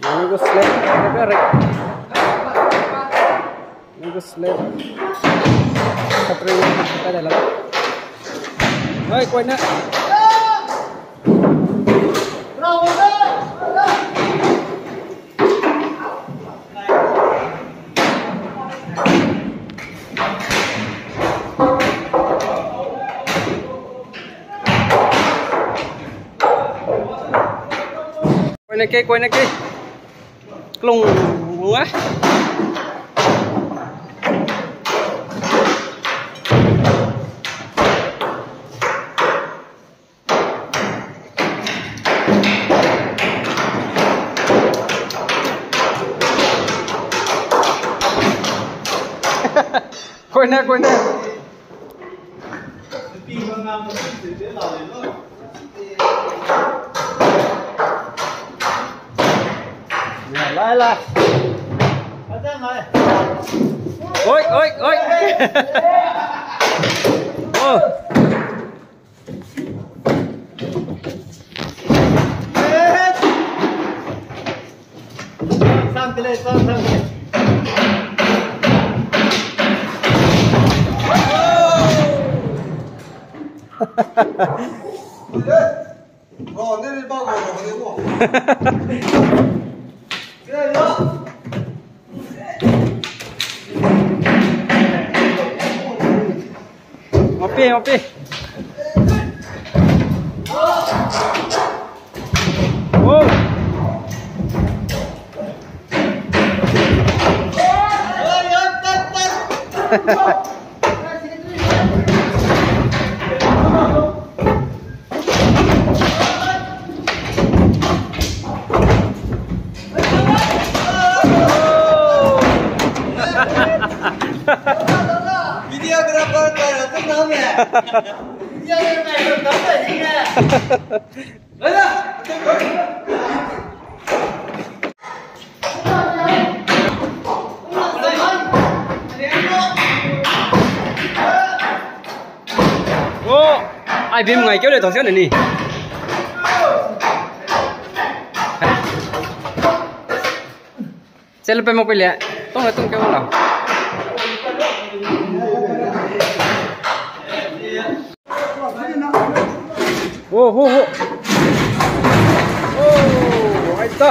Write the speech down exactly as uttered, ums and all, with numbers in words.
Negu slab, negu rek. Negu slab. Katri, ka de la. Hai, koi ne. Koi ne ke, koi ne ke. Klung wa. Koi ne, koi ne. Lai, lai. Oi, oi, oi. Oh. Mapi, mapi. Wow. Videographer kai ra tau name. Videographer kai ra tau name. Oh, ai bim ngai keu le tau sia ne ni. Sel pe mo pe le. Tong le tong keu la. Oh, ho, ho. Oh, ai ta.